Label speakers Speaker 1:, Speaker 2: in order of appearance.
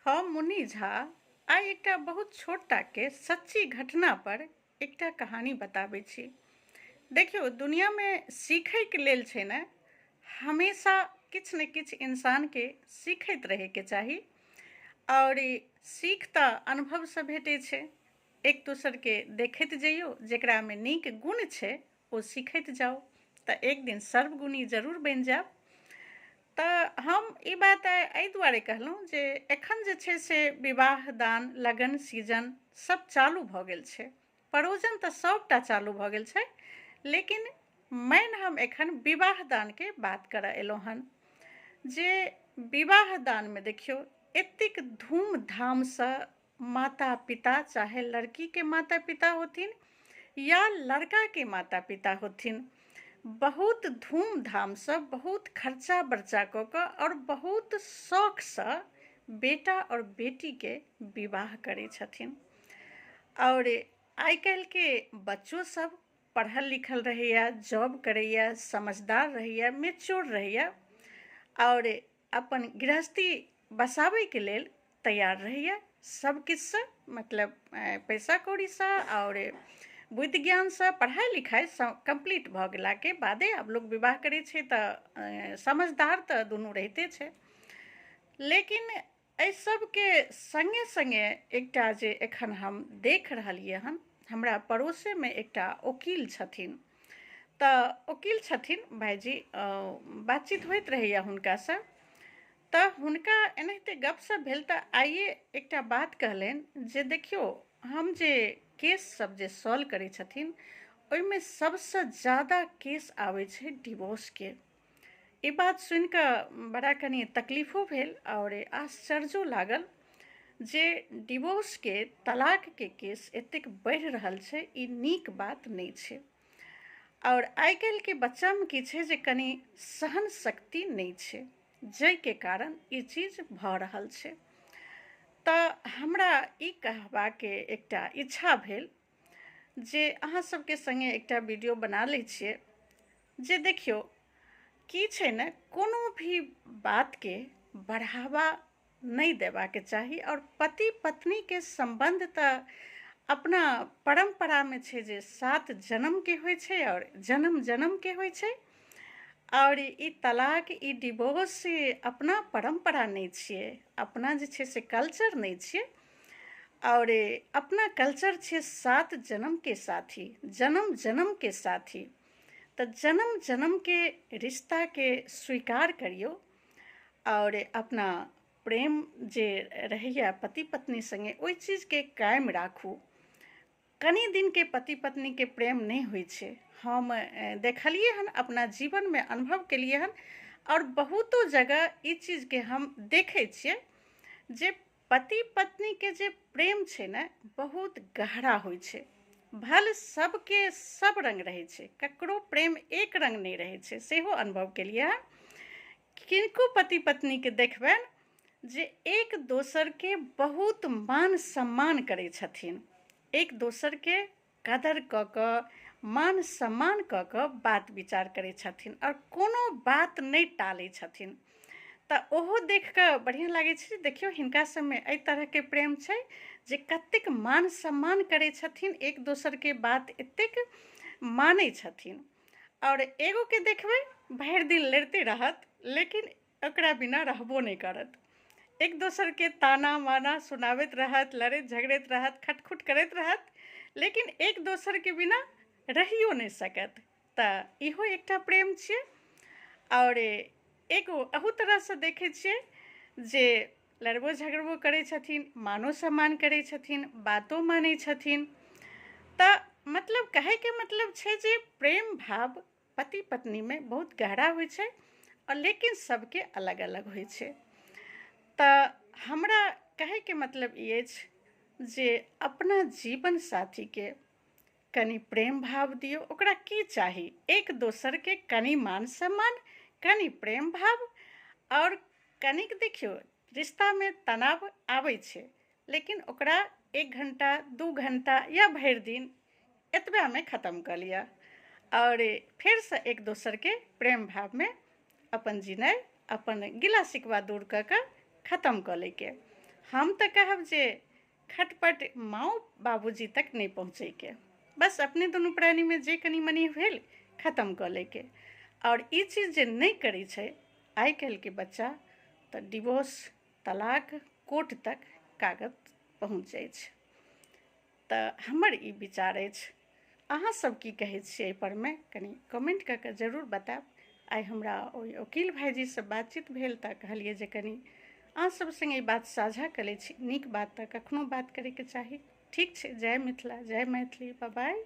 Speaker 1: हम मुन्नी झा आइ एकटा बहुत छोट टाके सच्ची घटना पर एकटा कहानी बताबै छी। देखियौ, दुनियामे सीखैके लेल छै ने, हमेशा किछु ने किछु इंसानके सीखैत रहैके चाही। आओर सीख तऽ अनुभवसँ भेटै छै। एक दोसरके देखैत जइयौ, जकरामे नीक गुण छै ओ सीखैत जाउ तऽ एक दिन सर्वगुणी जरूर बनि जायब। तऽ हम ई बात एहि दुआरे कहलहुँ जे एखन जे छै से विवाह दान लगन सीजन सब चालू भऽ गेल छै, परोजन तऽ सबटा चालू भऽ गेल छै, लेकिन मेन हम एखन विवाह दानके बात करऽ एलहुँ हन जे विवाह दानमे देखियौ एतेक धूमधामसँ माता पिता, चाहे लड़कीके माता पिता होथिन या लड़काके माता पिता होथिन, बहुत धूमधामसँ बहुत खर्चा बर्चा कऽ कऽ आओर बहुत शौखसँ बेटा आओर बेटीके विवाह करै छथिन। आओर आइ काल्हिके बच्चो सब पढ़ल लिखल रहैए, जॉब करैए, समझदार रहैए, मेच्योर रहैए आओर अपन गृहस्थी बसाबैके लेल तैयार रहैए सब किछुसँ, मतलब पैसा कौड़ीसँ आओर बुद्धि ज्ञानसँ। पढ़ाइ लिखाइ कम्प्लीट भऽ गेलाके बादे आब लोक विवाह करै छै, तऽ समझदार तऽ दुनू रहिते छै। लेकिन एहि सबके सङ्गे सङ्गे एकटा जे एखन हम देख रहलियै हन, हमरा पड़ोसेमे एकटा ओकील छथिन, तऽ ओकील छथिन भाइजी, बातचीत होइत रहैए हुनकासँ, तऽ हुनका एनाहिते गपशप भेल तऽ आइए एकटा बात कहलनि जे देखियौ, हम जे केस सब जे सॉल्व करै छथिन ओहिमे सबसँ ज्यादा केस आबै छै डिवोर्सके। ई बात सुनिकऽ बड़ा कनि तकलीफो भेल आओर आश्चर्यो लागल जे डिवोर्सके, तलाकके केस एतेक बढ़ि रहल छै, ई नीक बात नहि छै। आओर आइ काल्हिके बच्चामे की छै जे कनि सहन शक्ति नहि छै, जाहिके कारण ई चीज भऽ रहल छै। तऽ हमरा ई कहबाके एकटा इच्छा भेल जे अहाँ सबके सङ्गे एकटा वीडियो बना लै छियै जे देखियौ की छै ने, कोनो भी बातके बढ़ावा नहि देबाके चाही। आओर पति पत्नीके सम्बन्ध तऽ अपना परम्परामे छै जे 7 जन्मके होइ छै आओर जन्म जन्मके होइ छै। आओर ई तलाक, ई डिवोर्स अपना परम्परा नहि छियै, अपना जे छै से कल्चर नहि छियै। आओर अपना कल्चर छियै 7 जन्मके साथी, जन्म जन्मके साथी। तऽ जन्म जन्मके रिश्ताके स्वीकार करियौ आओर अपना प्रेम जे रहैए पति पत्नी सङ्गे ओहि चीजके कायम राखू। कनि दिनके पति पत्नीके प्रेम नहि होइ छै। हम देखलियै हन, अपना जीवनमे अनुभव केलियै हन आओर बहुतो जगह ई चीजके हम देखै छियै जे पति पत्नीके जे प्रेम छै ने बहुत गहरा होइ छै। भल सबके सब रङ्ग रहै छै, ककरो प्रेम एक रङ्ग नहि रहै छै, सेहो अनुभव केलियै हन। किनको पति पत्नीके देखबनि जे एक दोसरके बहुत मान सम्मान करै छथिन, एक दोसरके कदर कऽ कऽ मान सम्मान कऽ कऽ बात विचार करै छथिन आओर कोनो बात नहि टालै छथिन। तऽ ओहो देख कऽ बढ़िआँ लागै छै जे देखियौ हिनका सबमे एहि तरहके प्रेम छै जे कतेक मान सम्मान करै छथिन, एक दोसरके बात एतेक मानै छथिन। आओर एगोके देखबै भरि दिन लड़िते रहत लेकिन ओकरा बिना रहबो नहि करत, एक दोसरके ताना माना सुनाबैत रहत, लड़ैत झगड़ैत रहत, खटखुट करैत रहत, लेकिन एक दोसरके बिना रहियो नहि सकत। तऽ इहो एकटा प्रेम छियै। आओर एगो अहू तरहसँ देखै छियै जे लड़बो झगड़बो करै छथिन, मानो सम्मान करै छथिन, बातो मानै छथिन। तऽ मतलब कहैके मतलब छै जे प्रेम भाव पति पत्नीमे बहुत गहरा होइ छै आओर लेकिन सबके अलग अलग होइ छै। तऽ हमरा कहैके मतलब ई अछि जे अपना जीवन साथीके कनि प्रेम भाव दियौ, ओकरा की चाही, एक दोसरके कनि मान सम्मान, कनि प्रेम भाव। आओर कनिक देखियौ रिश्तामे तनाव आबै छै लेकिन ओकरा 1 घण्टा 2 घण्टा या भरि दिन एतबेमे खतम कऽ लिअ आओर फेरसँ एक दोसरके प्रेम भावमे अपन जिनाइ, अपन गिला शिकवा दूर कऽ कऽ खतम कऽ लैके। हम तऽ कहब जे खटपट माओ बाबूजी तक नहि पहुँचैके, बस अपने दुनू प्राणीमे जे कनि मनि भेल खतम कऽ लैके। आओर ई चीज जे नहि करै छै आइ काल्हिके बच्चा, तऽ डिवोर्स, तलाक, कोर्ट तक कागज पहुँच जाइ छै। तऽ हमर ई विचार अछि, अहाँ सब की कहै छियै एहिपरमे कनि कमेन्ट कऽ कऽ जरूर बतायब। आइ हमरा ओहि ओकील भाइजीसँ बातचीत भेल तऽ कहलियै जे कनि अहाँ सब सङ्गे ई बात साझा कऽ लै छी। नीक बात तऽ कखनो बात करैके चाही। ठीक छै, जय मिथिला, जय मैथिली, बाय।